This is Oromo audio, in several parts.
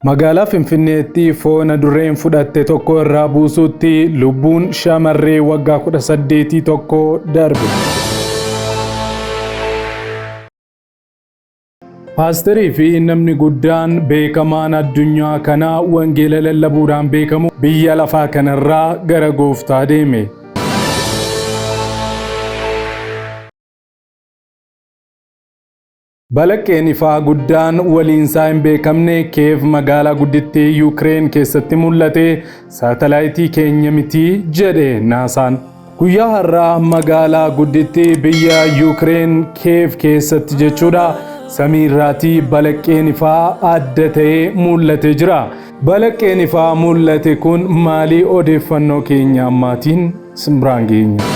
Magaalaa Finfinneetti foon adurreen fudhatte tokko irraa buusuutti lubbuun shamarree waggaa 18 tokko darbe. Paasterii fi namni guddaan beekamaan addunyaa kanaa wangeela lallabuudhaan beekamu biyya lafaa kanarraa gara gooftaa deeme. Balaqqeen ifaa guddaan waliinsaa hin beekamne Kiyeev magaalaa guddittii Yuukireen keessatti mul'ate saatalaayitii keenya miti jedhe NASAn. Guyyaa har'aa magaalaa guddittii biyya Yuukireen Kiyeev keessatti jechuudha samiirraatii balaqqeen ifaa adda ta'ee mul'atee jira. Balaqqeen ifaa mul'ate kun maalii odeeffannoo keenya ammaatiin isin biraan geenya.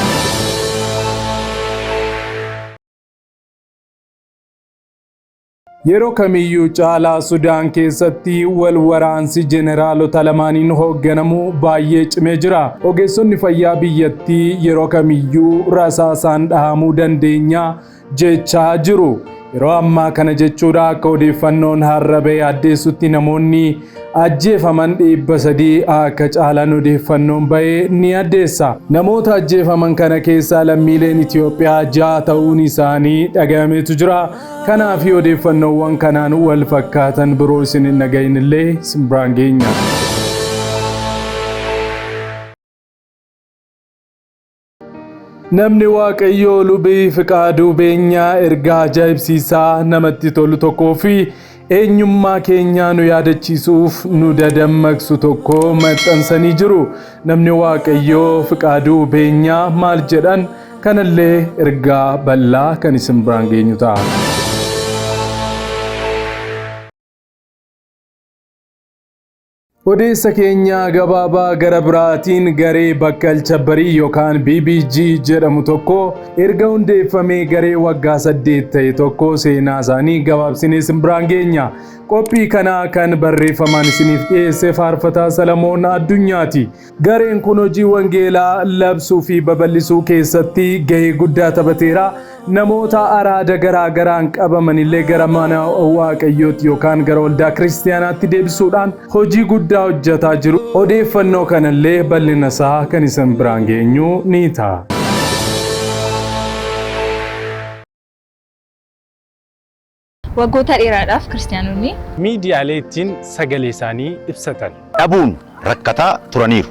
Yeroo kamiyyuu caalaa Sudaan keessatti wal waraansi jeneraalota lamaaniin hoogganamu baay'ee cimee jira. Ogeessonni fayyaa biyyattii yeroo kamiyyuu rasaasaan dhahamuu dandeenya jechaa jiru. Yeroo ammaa kana jechuudha akka odeeffannoon har'a ba'e addeessutti namoonni ajjeefaman 300 akka caalan odeeffannoon ba'e ni addeessa. Namoota ajjeefaman kana keessaa lammiileen Itoophiyaa 6 ta'uun isaanii dhagahameetu jira. Kanaaf odeeffannoowwan kanaan wal fakkaatan biroo isin hin dhagahin illee isin biraan geenya. Namni Waaqayyoo Lubii Fiqaaduu Beenyaa ergaa ajaa'ibsiisaa namatti tolu tokkoo fi eenyummaa keenyaa nu yaadachiisuuf nu dadammaqsu tokko maxxansanii jiru. Namni Waaqayyoo Fiqaaduu Beenyaa maal jedhan kanallee ergaa bal'aa kan isin biraan geenyu ta'a. Odeessa keenya gabaabaa gara biraatiin garee Bakkalcha Barii yookaan BBG jedhamu tokko erga hundeeffamee garee waggaa 8 ta'e tokko seenaa isaanii gabaabsinee isin biraan geenya. Qophii kanaa kan barreeffamaan isiniif dhiyeesse Faarfataa Salamoon Addunyaati. Gareen kun hojii wangeelaa labsuu fi babal'isuu keessatti gahee guddaa taphateera. Namoota araada garaa garaan qabaman illee gara mana Waaqayyootti yookaan gara waldaa kiristiyaanaatti deebisuudhaan hojii guddaa hojjetaa jiru. Odeeffannoo kanallee bal'ina isaa kan isin biraan geenyu ni ta'a. Waggoota dheeraadhaaf Kiristiyaanonni. Miidiyaalee ittiin sagalee isaanii ibsatan. dhabuun rakkataa turaniiru.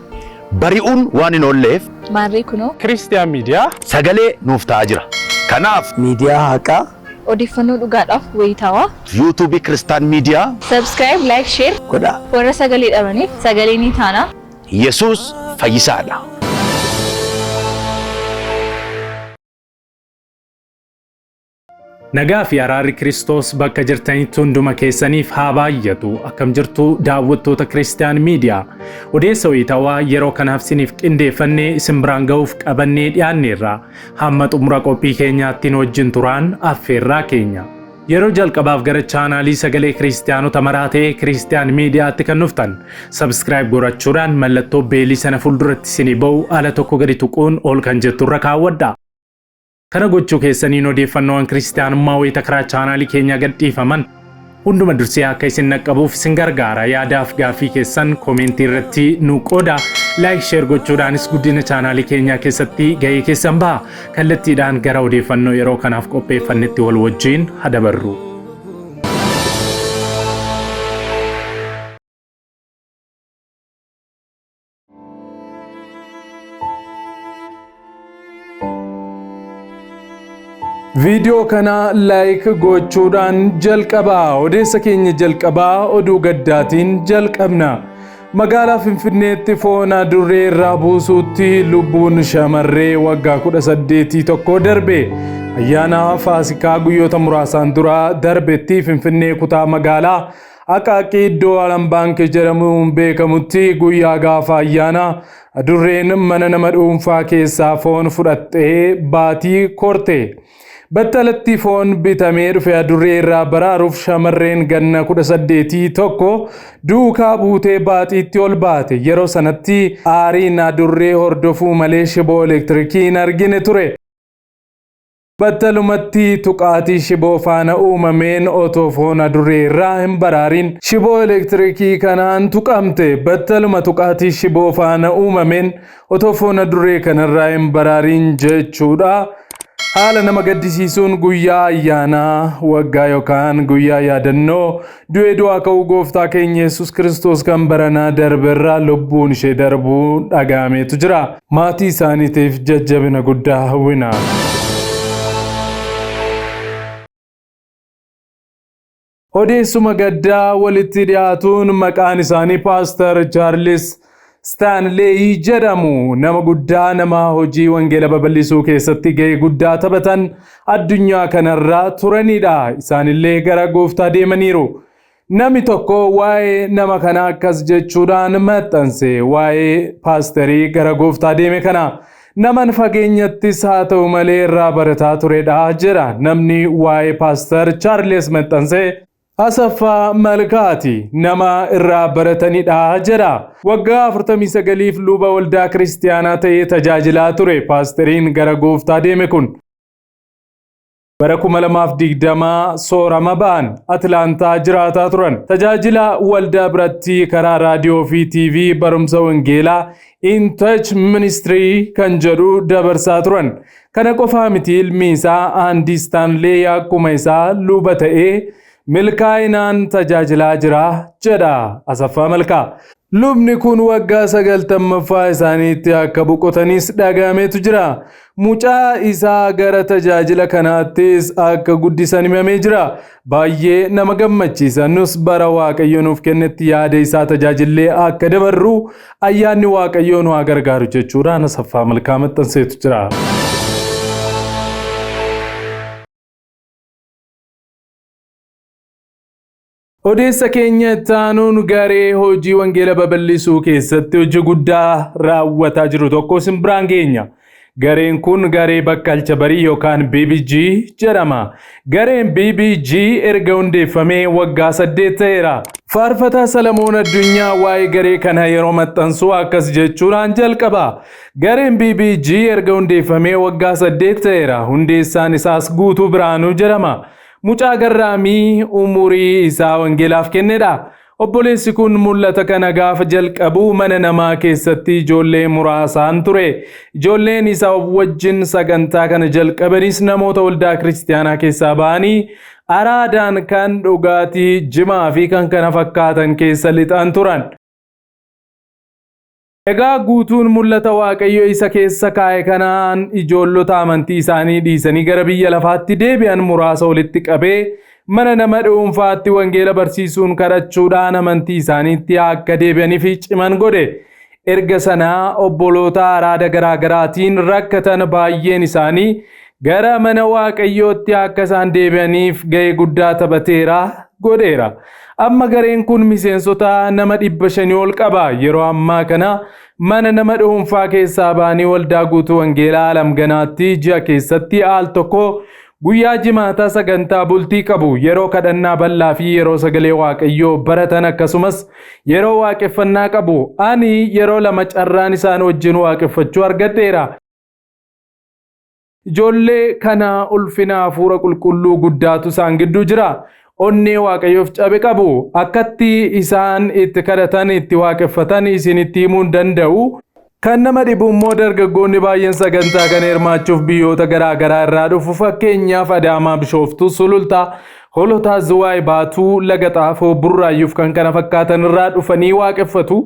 Bari'uun waan hin oolleef. Maarree kunoo. Kiristiyaan Miidiyaa. Sagalee nuuf ta'aa jira. Kanaaf. Miidiyaa haqaa. Odeeffannoo dhugaadhaaf wayitaawaa. YouTube Kiristaan Miidiyaa. Subscribe, like, share. Godhaa. Warra sagalee dhabaniif sagalee ni taana. Yesuus fayyisaadha. Nagaa fi araarri Kiristoos bakka jirtanitti hunduma keessaniif haa baay'atu. Akkam jirtu daawwattoota Kiristiyaan Miidiyaa. Odeessa wayitawaa yeroo kanaaf isiniif qindeeffannee isin biraan ga'uuf qabannee dhiyaanneerra. Hamma xumura qophii keenyaatti nu wajjin turaan affeerraa keenya. Yeroo jalqabaaf gara chaanaalii sagalee Kiristiyaanota maraa ta'e Kiristiyaan Miidiyaatti kan dhuftan subscribe gorachuudhaan mallattoo beelii sana fuulduratti isinii ba'u ala tokko gadi tuquun ol kan jettu irra kaawwadha. Kana gochuu keessaniin odeeffannoowwan Kiristiyaanummaa wayita karaa chaanaalii keenyaa gadhiifaman hunduma dursee akka isin dhaqqabuuf isin gargaara. Yaadaaf gaaffii keessan koomeentii irratti nu qooda. Like share gochuudhaanis guddina chaanaalii keenyaa keessatti gahee keessan baha. Kallattiidhaan gara odeeffannoo yeroo kanaaf qopheeffannetti wal wajjin haa dabarru. Viidiyoo kana laayik gochuudhaan jalqabaa. Odeessa keenya jalqabaa oduu gaddaatiin jalqabna. Magaalaa Finfinneetti foon adurree irraa buusuutti lubbuun shamarree waggaa 18 tokko darbe. Ayyaana Faasikaa guyyoota muraasaan dura darbetti Finfinnee kutaa magaalaa Aqaaqii iddoo Alam Baank jedhamuun beekamutti guyyaa gaafa ayyaanaa adurreen mana nama dhuunfaa keessaa foon fudhattee baatii korte. Battalatti foon bitamee dhufe adurree irraa baraaruuf shamarreen ganna 18 tokko duukaa buutee baaxiitti ol baate. Yeroo sanatti aariin adurree hordofuu malee shiboo elektirikii hin argine ture. Battalumatti tuqaatii shiboo faana uumameen otoo foon adurree irraa hin baraarin shiboo elektirikii kanaan tuqamte. Battaluma tuqaatii shiboo faana uumameen otoo foon adurree kanarraa hin baraarin jechuudha. Haala nama gaddisiisuun guyyaa ayyaanaa waggaa yookaan guyyaa yaadannoo du'ee du'aa ka'uu gooftaa keenya Yesuus Kiristoos kan baranaa darberraa lubbuun ishee darbuu dhaga'ameetu jira. Maatii isaaniitiif jajjabina guddaa hawwina. Odeessuma gaddaa walitti dhiyaatuun maqaan isaanii Paaster Chaarlis Staanleey jedhamu, nama guddaa, nama hojii wangeela babal'isuu keessatti gahee guddaa taphatan addunyaa kanarra turanidha. Isaanillee gara gooftaa deemaniiru. Namni tokko waa'ee nama kanaa akkas jechuudhaan maxxanse, waa'ee paasterii gara gooftaa deeme kana. "Naman fageenyattis haa ta'u malee irraa barataa turedha" jedha namni waa'ee Paaster Chaarles maxxanse. Asaffaa Malkaati, nama irraa baratanidha jedha. Waggaa 49f luba waldaa kiristiyaanaa ta'ee tajaajilaa ture paasteriin gara gooftaa deeme kun. Bara 2020 soorama ba'an, Atlaantaa jiraataa turan. Tajaajila waldaa biratti karaa raadiyoo fi TV barumsa wangeelaa In Touch Ministry kan jedhu dabarsaa turan. Kana qofaa miti, ilmi isaa Aandii Staanlee akkuma isaa luba ta'ee milkaa'inaan tajaajilaa jira jedha Asaffaa Malkaa. Lubni kun waggaa 90ffaa isaaniitti akka boqotanis dhagahameetu jira. Mucaa isaa gara tajaajila kanaattis akka guddisan himamee jira. Baay'ee nama gammachiisa. Nus bara Waaqayyo nuuf kennetti yaada isaa tajaajillee akka dabarru ayyaanni Waaqayyoo nu haa gargaaru jechuudhaan Asaffaa Malkaa maxxanseetu jira. Odeessa keenya itti aanuun garee hojii wangeela babal'isuu keessatti hojii guddaa raawwataa jiru tokko isin biraan geenya. Gareen kun garee Bakkalcha Barii yookaan BBG jedhama. Gareen BBG erga hundeeffamee waggaa 8 ta'eera. Faarfataa Salamoon Addunyaa waa'ee garee kana yeroo maxxansu akkas jechuudhaan jalqaba. "Gareen BBG erga hundeeffamee waggaa 8 ta'eera. Hundeessaan isaas Guutuu Biraanuu jedhama. Mucaa garraamii umurii isaa wangeelaaf kennedha. Obboleessi kun mul'ata kana gaafa jalqabu mana namaa keessatti ijoollee muraasaan ture. Ijoolleen isaa wajjin sagantaa kana jalqabanis namoota waldaa kiristiyaanaa keessaa ba'anii araadaan kan dhugaatii jimaa fi kan kana fakkaatan keessa lixan turan. Egaa Guutuun mul'ata Waaqayyo isa keessa kaa'e kanaan ijoollota amantii isaanii dhiisanii gara biyya lafaatti deebi'an muraasa walitti qabee mana nama dhuunfaatti wangeela barsiisuun, kadhachuudhaan amantii isaaniitti akka deebi'aniif ciman godhe. Erga sanaa obboloota araada garaa garaatiin rakkatan baay'een isaanii gara mana Waaqayyootti akka isaan deebi'aniif ga'ee guddaa taphateera, godheera. Amma gareen kun miseensota nama 500 ol qaba. Yeroo ammaa kana mana nama dhuunfaa keessaa ba'anii waldaa guutuu wangeelaa Alamganaatti ji'a keessatti al tokko guyyaa jimaataa sagantaa bultii qabu. Yeroo kadhannaa bal'aa fi yeroo sagalee Waaqayyoo baratan, akkasumas yeroo waaqeffannaa qabu. Ani yeroo lama carraan isaan wajjin waaqeffachuu argadheera. Ijoollee kana ulfina hafuura qulqulluu guddaatu isaan gidduu jira. Onnee Waaqayyoof cabe qabu. Akkatti isaan itti kadhatan, itti waaqeffatan isinitti himuu hin danda'u. Kan nama dhibu immoo dargaggoonni baay'een sagantaa kana hirmaachuuf biyyoota garaa garaa irraa dhufu. Fakkeenyaaf Adaamaa, Bishooftuu, Sulultaa, Holotaa, Zuwaay, Baatuu, Laga Xaafoo, Burraayyuuf kan kana fakkaatan irraa dhufanii waaqeffatu.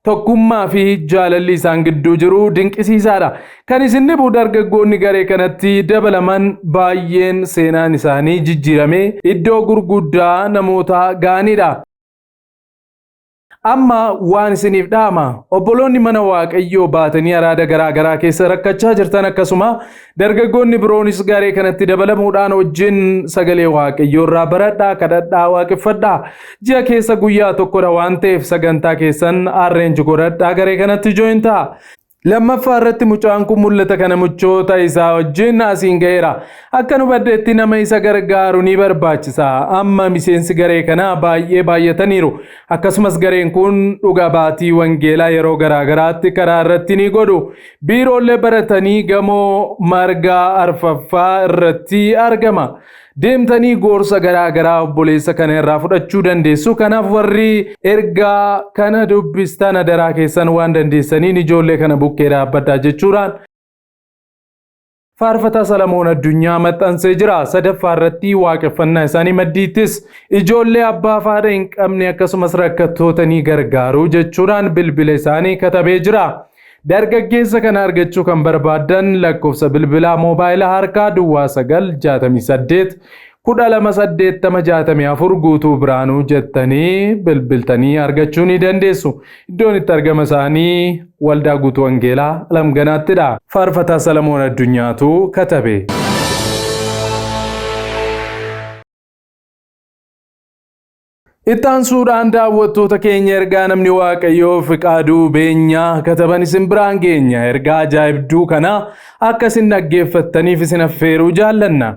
Tokkummaa fi jaalalli isaan gidduu jiru dinqisiisaadha. Kan isin dhibu dargaggoonni garee kanatti dabalaman baay'een seenaan isaanii jijjiiramee iddoo gurguddaa namoota ga'anidha. Amma waan isiniif dhaama. Obboloonni mana Waaqayyoo baatanii araada garaa garaa keessa rakkachaa jirtan, akkasuma dargaggoonni biroonis garee kanatti dabalamuudhaan wajjin sagalee Waaqayyoo irraa baradhaa, kadhadhaa, waaqeffadhaa. Ji'a keessa guyyaa tokkodha waan ta'eef sagantaa keessan arrange godhadhaa, garee kanatti join ta'a. Lammaffaa irratti mucaan kun mul'ata kana michoota isaa wajjin asiin ga'eera. Akka nu baddeetti nama isa gargaaru ni barbaachisa. Amma miseensi garee kanaa baay'ee baay'ataniiru. Akkasumas gareen kun dhuga baatii wangeelaa yeroo garaagaraatti karaa irratti ni godhu. Biiroolee baratanii gamoo margaa arfaffaa irratti argama. Deemtanii gorsa garaa garaa obboleessa kana irraa fudhachuu dandeessu. Kanaaf warri ergaa kana dubbistan adaraa keessan waan dandeessaniin ijoollee kana bukkee dhaabbadhaa jechuudhaan Faarfataa Salamoon Addunyaa maxxansee jira. Sadaffaa irratti waaqeffannaa isaanii maddiittis ijoollee abbaa fi haadha hin qabne akkasumas rakkattoota ni gargaaru jechuudhaan bilbila isaanii katabee jira. Dargaggeessa kana argachuu kan barbaaddan lakkoofsa bilbilaa moobaayila harkaa duwwaa 9 68 12 80 64 Guutuu Biraanuu jettanii bilbiltanii argachuu ni dandeessu. Iddoon itti argama isaanii Waldaa Guutuu Wangeelaa Alamganaattidha. Faarfataa Salamoon Addunyaatu katabe. Itti aansuudhaan daawwattoota keenya ergaa namni Waaqayyoo Fiqaaduu Beenyaa kataban isin biraan geenya. Ergaa ajaa'ibduu kana akka isin dhaggeeffattaniif isin affeeruu jaallanna.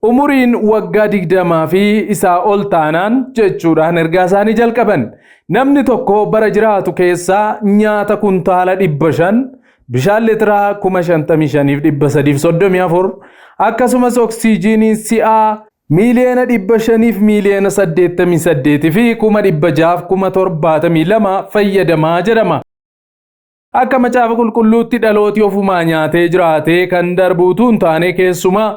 Umuriin waggaa 20 fi isaa ol taanaan jechuudhaan ergaa isaanii jalqaban. Namni tokko bara jiraatu keessaa nyaata kuntaala 500, bishaan liitiraa 55,334, akkasumas oksijiinii si'aa miiliyoona 500 fi miiliyoona 88 fi 672,072 fayyadamaa jedhama. Akka macaafa qulqulluutti dhalooti ofumaa nyaatee jiraatee kan darbu utuu hin taane keessumaa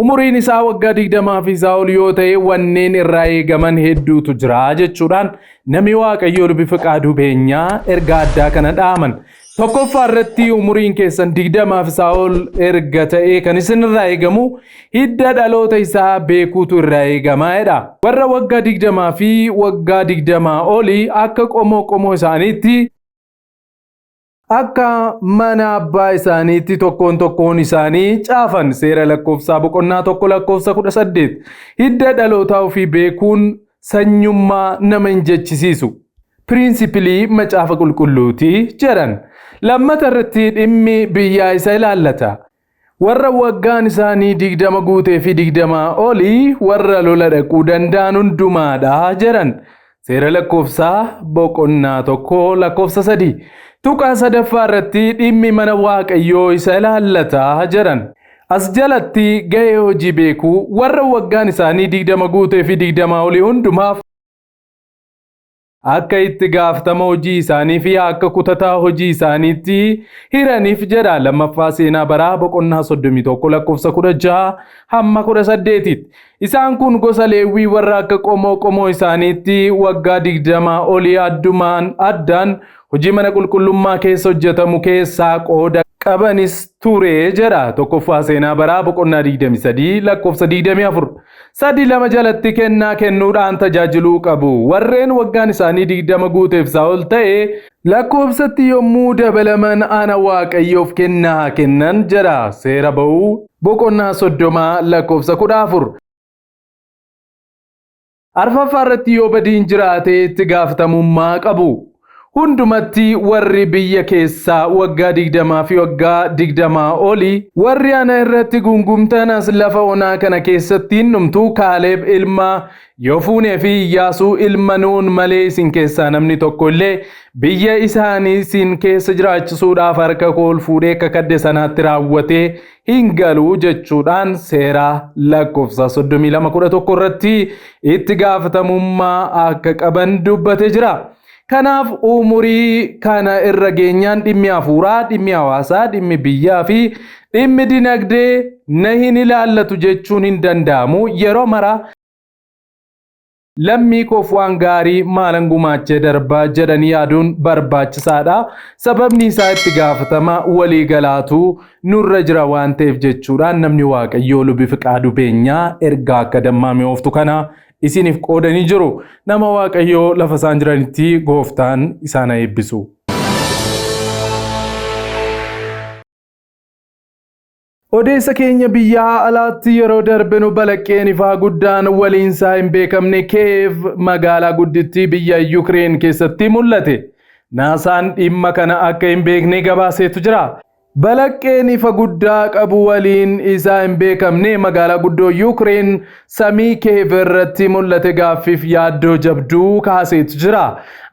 umuriin isaa waggaa 20 fi isaa ol yoo ta'e wanneen irraa eegaman hedduutu jira jechuudhaan namni Waaqayyoo Lubi Fiqaaduu Beenyaa ergaa addaa kana dhaaman. Tokkoffaa irratti umuriin keessan 20 fi isaa ol erga ta'ee kan isin irraa eegamu hidda dhaloota isaa beekuutu irraa eegamaa jedha. Warra waggaa 20 fi waggaa 20 olii akka qomoo qomoo isaaniitti akka mana abbaa isaaniitti tokkoon tokkoon isaanii caafan. Seera lakkoofsaa boqonnaa 1 lakkoofsa 18. Hidda dhalootaa ofii beekuun sanyummaa nama hin jechisiisu. Piriinsipilii macaafa qulqulluuti jedhan. Lammata irratti dhimmi biyyaa isa ilaallata. Warra waggaan isaanii 20 guutee fi 20 olii warra lola dhaquu danda'an hundumaadha jedhan. Seera lakkoofsaa boqonnaa 1 lakkoofsa 3. Tuqaa sadaffaa irratti dhimmi mana Waaqayyoo isa ilaallata jedhan. As jalatti gahee hojii beekuu warra waggaan isaanii 20 guutee fi 20 olii hundumaaf akka itti gaafatama hojii isaanii fi akka kutataa hojii isaaniitti hiraniif jedha. Lammaffaa seenaa baraa boqonnaa 31 lakkoofsa 16 hamma 18tti. Isaan kun gosa Leewwii warra akka qomoo qomoo isaaniitti waggaa 20 olii addumaan addaan hojii mana qulqullummaa keessa hojjetamu keessaa qooda qabanis ture jedha. Tokkoffaa seenaa baraa boqonnaa 23 lakkoofsa 24. Sadi lama jalatti kennaa kennuudhaan tajaajiluu qabu. Warreen waggaan isaanii 20 guuteef isaa ol ta'e lakkoofsatti yommuu dabalaman ana Waaqayyoof kennaa haa kennan jedha. Seera ba'uu boqonnaa 30 lakkoofsa 14. Arfaffaa irratti yoo badiin jiraate itti gaafatamummaa qabu. Hundumatti warri biyya keessaa waggaa 20 fi waggaa 20 olii warri ana irratti gungumtan as lafa onaa kana keessatti hin dhumtu. Kaaleeb ilma Yofuunee fi Iyyaasuu ilma Nuun malee isin keessaa namni tokko illee biyya isaanii isin keessa jiraachisuudhaaf harka koo ol fuudhee kakadhe sanaatti raawwatee hin galu jechuudhaan seera lakkoofsa 32:11 irratti itti gaafatamummaa akka qaban dubbatee jira. Kanaaf umurii kana irra geenyaan dhimmi hafuuraa, dhimmi hawaasaa, dhimmi biyyaa fi dhimmi dinagdee na hin ilaallatu jechuun hin danda'amu. Yeroo mara lammii koof waan gaarii maalan gumaachee darbaa jedhanii yaaduun barbaachisaadha. Sababni isaa itti gaafatama waliigalaatu nurra jira waan ta'eef jechuudhaan namni Waaqayyoo Lubi Fiqaaduu Beenyaa ergaa akka dammaa mi'ooftu kana isiniif qoodanii jiru. Nama Waaqayyoo lafa isaan jiranitti gooftaan isaan haa eebbisu. Odeessa keenya biyyaa alaatti yeroo darbinu balaqqeen ifaa guddaan waliinsaa hin beekamne Keev magaalaa guddittii biyya Yukireen keessatti mul'ate. Naasaan dhimma kana akka hin beekne gabaaseetu jira. Balaqqeen ifa guddaa qabu waliin isaa hin beekamne magaalaa guddoo Yuukireen samii Keev irratti mul'ate gaaffiif yaaddoo jabduu kaaseetu jira.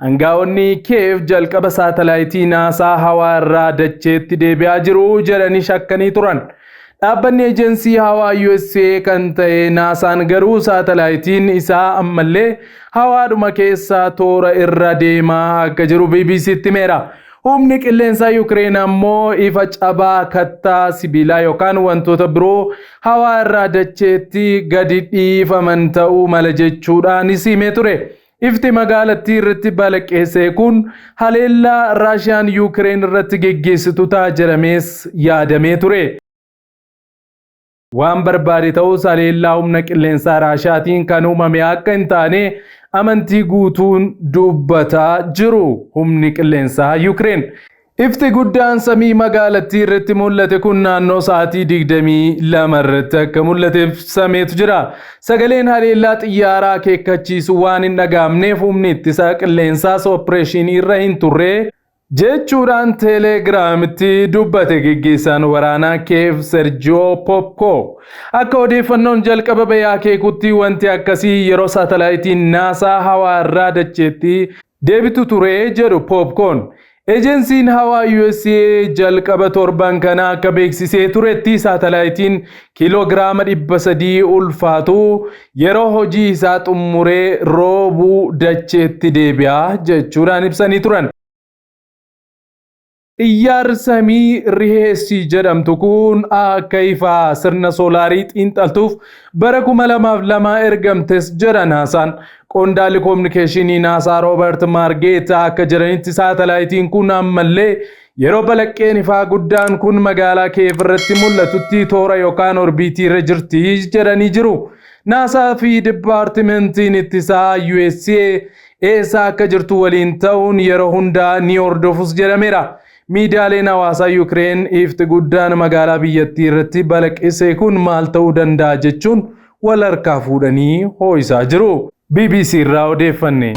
Angaa'onni Keev jalqaba saatalaayitii Naasaa hawaa irraa dacheetti deebi'aa jiru jedhanii shakkanii turan. Dhaabbanni ejensii hawaa USA kan ta'e Naasaan garuu saatalaayitiin isaa ammallee hawaadhuma keessaa toora irra deemaa akka jiru BBCtti himeera. Humni qilleensaa Yuukireen ammoo ifa cabaa kattaa sibiilaa yookaan wantoota biroo hawaa irraa dacheetti gadi dhiifaman ta'uu mala jechuudhaanis himee ture. Ifti magaalattii irratti balaqqeesse kun haleellaa Raashiyaan Yuukireen irratti geggeessitu ta'a jedhamees yaadamee ture. Waan barbaade ta'us haleellaa humna qilleensaa Raashiyaatiin kan uumame akka hin taane amantii guutuun dubbataa jiru humni qilleensaa Yuukireen. Ifti guddaan samii magaalattii irratti mul'ate kun naannoo sa'aatii 22 irratti akka mul'ate ibsameetu jira. Sagaleen haleellaa xiyyaaraa akeekkachiisu waan hin dhaga'amneef humni ittisa qilleensaas opereeshinii irra hin turre jechuudhaan Teelegiraamitti dubbate geggeessaan waraanaa Keev Sergiyoo Popko. Akka odeeffannoon jalqaba bahee akeekutti wanti akkasii yeroo saatalaayitiin Naasaa hawaa irraa dacheetti deebitu ture jedhu Popkoon. Ejensiin hawaa USA jalqaba torban kana akka beeksisee turetti saatalaayitiin kiiloogiraama 300 ulfaatu yeroo hojii isaa xumuree roobuu dacheetti deebi'a jechuudhaan ibsanii turan. Xiyyaarri samii Riheessi jedhamtu kun akka ifaa sirna soolaarii xiinxaltuuf bara 2002 ergamtes jedha Naasaan. Qondaalli koominikeeshinii Naasaa Roobert Maargeeta akka jedhanitti saatalaayitiin kun ammallee yeroo balaqqeen ifaa guddaan kun magaalaa Keev irratti mul'atutti toora yookaan orbiitii irra jirti jedhanii jiru. Naasaa fi dipaartimentiin ittisaa USA eessa akka jirtu waliin ta'uun yeroo hundaa ni hordofus jedhameera. Miidiyaaleen hawaasaa Yuukireen ifti guddaan magaalaa biyyattii irratti balaqqeesse kun maal ta'uu danda'a jechuun wal harkaa fuudhanii hoo'isaa jiru. BBC irraa odeeffanne.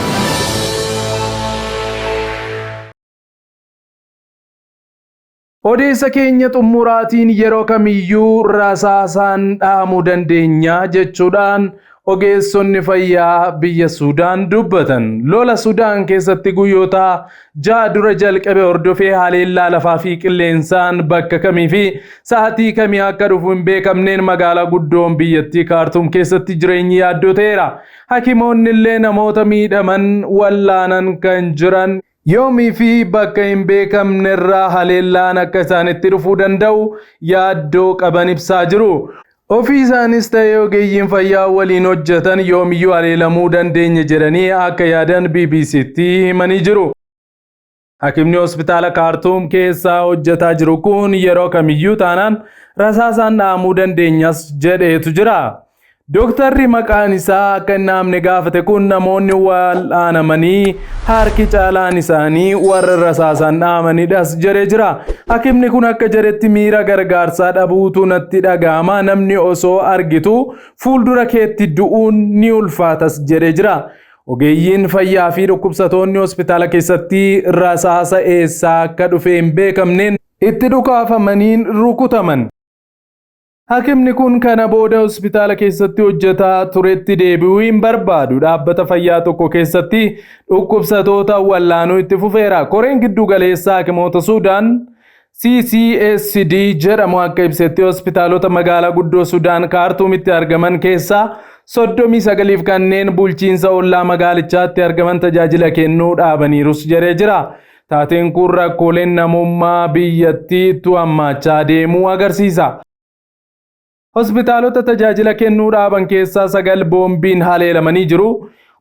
Odeessa keenya xumuraatiin yeroo kamiyyuu rasaasaan dhahamuu dandeenya jechuudhaan ogeessonni fayyaa biyya Sudaan dubbatan. Lola Sudaan keessatti guyyoota 6 dura jalqabe hordofee haleellaa lafaa fi qilleensaan bakka kamii fi sa'atii kamii akka dhufu hin beekamneen magaalaa guddoon biyyattii Kaartuum keessatti jireenyi yaaddoo ta'eera. Hakimoonni illee namoota miidhaman wallaanan kan jiran yoomii fi bakka hin beekamnerraa haleellaan akka isaanitti dhufuu danda'u yaaddoo qaban ibsaa jiru. Ofii isaanis ta'ee ogeeyyiin fayyaa waliin hojjetan yoomiyyuu haleelamuu dandeenya jedhanii akka yaadan BBCtti himanii jiru. Hakimni hospitaala Kaartuum keessaa hojjetaa jiru kun yeroo kamiyyuu taanaan rasaasaan dhahamuu dandeenyas jedheetu jira. Dooktarri maqaan isaa akka hin dhahamne gaafate kun namoonni wal'aanamanii harki caalaan isaanii warra rasaasaan dhahamanidhas jedhee jira. Hakimni kun akka jedhetti miira gargaarsaa dhabuutu natti dhaga'ama, namni osoo argitu fuuldura keetti du'uun ni ulfaatas jedhee jira. Ogeeyyiin fayyaa fi dhukkubsatoonni hospitaala keessatti rasaasa eessaa akka dhufe hin beekamneen itti dhukaafamaniin rukutaman. Hakimni kun kana booda hospitaala keessatti hojjetaa turetti deebi'uu hin barbaadu. Dhaabbata fayyaa tokko keessatti dhukkubsatoota wallaanuu itti fufeera. Koreen giddu galeessaa hakimoota Sudaan CCSD jedhamu akka ibsetti hospitaalota magaalaa guddoo Sudaan Kaartuumitti argaman keessaa 39 kanneen bulchiinsa ollaa magaalichaatti argaman tajaajila kennuu dhaabaniirus jedhee jira. Taateen kun rakkooleen namummaa biyyattii itti hammaachaa deemuu agarsiisa. Hospitaalota tajaajila kennuu dhaaban keessaa 9 boombiin haleelamanii jiru.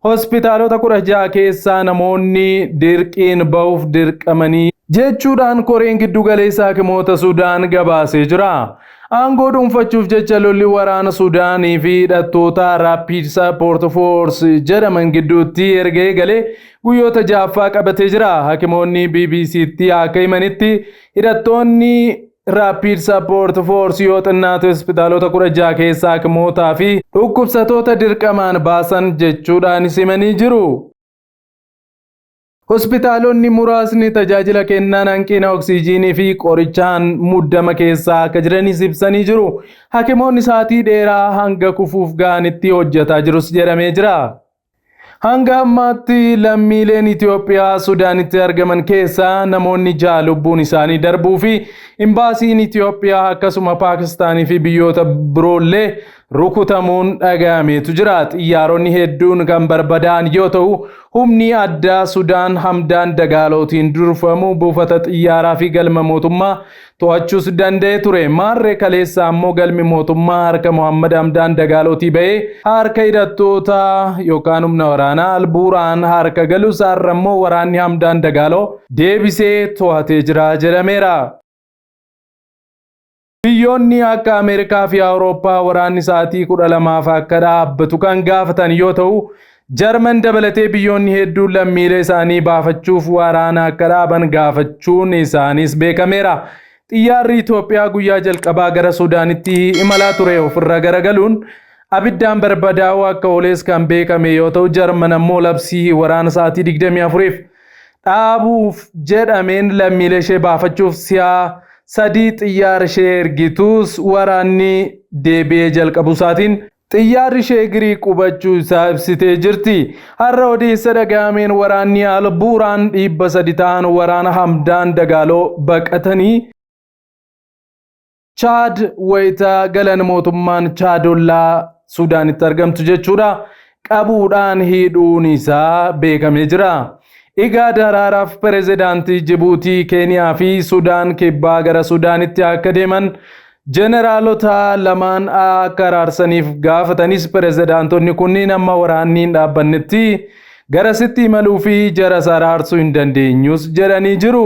Hospitaalota 16 keessaa namoonni dirqiin bahuuf dirqamanii jechuudhaan koreen giddu galeessa hakimoota Sudaan gabaasee jira. Aangoo dhuunfachuuf jecha lolli waraana Sudaanii fi hidhattoota Rapid Support Force jedhaman gidduutti erga eegalee guyyoota 6ffaa qabatee jira. Hakimoonni BBCtti akka himanitti hidhattoonni Rapid Support Force yoo xinnaate hospitaalota 16 keessaa hakimootaa fi dhukkubsatoota dirqamaan baasan jechuudhaan himanii jiru. Hospitaalonni muraasni tajaajila kennan hanqina oksijiinii fi qorichaan muddama keessaa akka jiranis ibsanii jiru. Hakimoonni sa'aatii dheeraa hanga kufuuf ga'anitti hojjetaa jirus jedhamee jira. Hanga ammaatti lammiileen Itoophiyaa Sudaanitti argaman keessaa namoonni 6 lubbuun isaanii darbuu fi imbaasiin Itoophiyaa akkasuma Paakistaanii fi biyyoota biroollee rukutamuun dhaga'ameetu jira. Xiyyaaronni hedduun kan barbadaa'an yoo ta'u, humni addaa Sudaan Hamdaan Dagaalootiin durfamu buufata xiyyaaraa fi galma mootummaa to'achuus danda'ee ture. Maarree kaleessa ammoo galmi mootummaa harka Mohammad Hamdaan Dagaalootii ba'ee harka hidhattoota yookaan humna waraanaa Albuuraan harka galus har'a immoo waraanni Hamdaan Dagaaloo deebisee to'atee jira jedhameera. Biyyoonni akka Ameerikaa fi Awurooppaa waraanni sa'aatii 12f akka dhaabbatu kan gaafatan yoo ta'u, Jarman dabalatee biyyoonni hedduun lammiilee isaanii baafachuuf waraana akka dhaaban gaafachuun isaaniis beekameera. Xiyyaarri Itoophiyaa guyyaa jalqabaa gara Sudaanitti imalaa ture ofirra garagaluun abiddaan barbadaa'uu akka ooles kan beekame yoo ta'u, Jarman ammoo labsii waraana sa'aatii 24f dhaabuuf jedhameen lammiilee ishee baafachuuf si'a 3 xiyyaara ishee ergitus waraanni deebi'ee jalqabuu isaatiin xiyyaarri ishee Giriik qubachuu isaa ibsitee jirti. Har'a odeessa dhaga'ameen waraanni Albuuraan 300 ta'an waraana Hamdaan Dagaaloo baqatanii Chaad wayita galan mootummaan Chaad ollaa Sudaanitti argamtu jechuudha qabuudhaan hidhuun isaa beekamee jira. Igaad araaraaf pirezidaantii Jibuutii, Keeniyaa fi Sudaan kibbaa gara Sudaanitti akka deeman jeneraalota lamaan akka araarsaniif gaafatanis pirezidaantonni kunniin amma waraanni hin dhaabbannetti garasitti imaluu fi jaras araarsuu hin dandeenyus jedhanii jiru.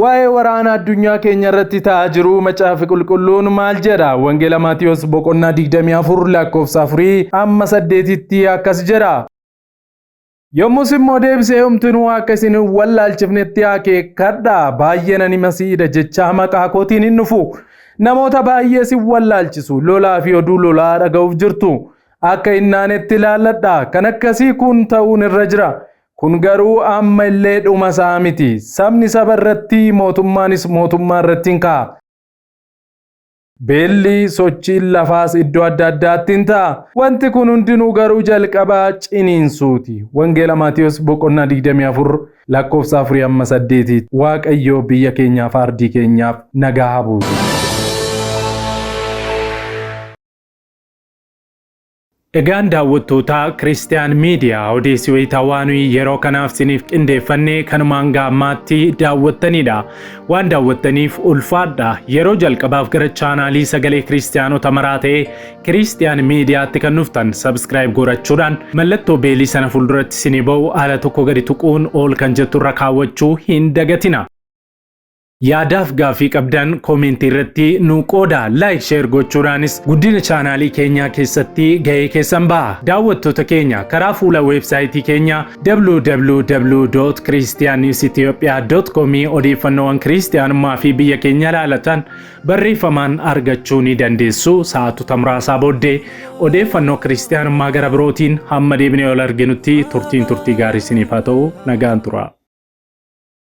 Waa'ee waraana addunyaa keenya irratti ta'aa jiru Macaafi Qulqulluun maal jedha? Wangeela Maatiyos boqonnaa 24 lakkoofsa 4 amma 8tti akkas jedha. Yommus immoo deebisee homtinuu akka isin hin wallaalchifnetti akeekkadhaa. Baay'een ani Masiihidha jechaa maqaa kootiin hin dhufu. Namoota baay'ees hin wallaalchisu. Lolaa fi oduu lolaa dhaga'uuf jirtu. Akka hin naanetti ilaalladhaa. Kan akkasii kun ta'uun irra jira. Kun garuu amma illee dhuma isaa miti. Sabni saba irratti, mootummaanis mootummaa irratti hin ka'a. Beelli, sochiin lafaas iddoo adda addaatti hin ta'a. Wanti kun hundinuu garuu jalqaba ciniinsuuti. Wangeela Maatiyos boqonnaa 24 lakkoofsa 4 amma 8. Waaqayyo biyya keenyaaf ardii keenyaaf nagaa haa buusu. Egaan daawwattootaa Kiristiyaan Miidiyaa odeessi wayitaawaa nuyi yeroo kanaaf siniif qindeeffanne kanuma hanga ammaatti daawwattanidha. Waan daawwattaniif ulfaadha. Yeroo jalqabaaf gara chaanaalii sagalee Kiristiyaanota maraa ta'e Kiristiyaan Miidiyaatti kan dhuftan sabskiraayib gorachuudhaan mallattoo beelii sana fuulduratti sinii ba'u ala tokko gadi tuquun ol kan jettu irra kaawwachuu hin dagatina. Yaadaaf gaaffii qabdan koomentii irratti nu qooda. Like share gochuudhaanis guddina chaanaalii keenyaa keessatti gahee keessan baha. Daawwattoota keenya karaa fuula weebsaayitii keenya www.christiannewsethiopia.com odeeffannoowwan kiristiyaanummaa fi biyya keenya ilaalatan barreeffamaan argachuu ni dandeessu. Sa'aatota muraasaa booddee odeeffannoo kiristiyaanummaa gara birootiin hamma deebinee ol arginutti turtiin turtii gaarii isiniif haa ta'u. Nagaan tura.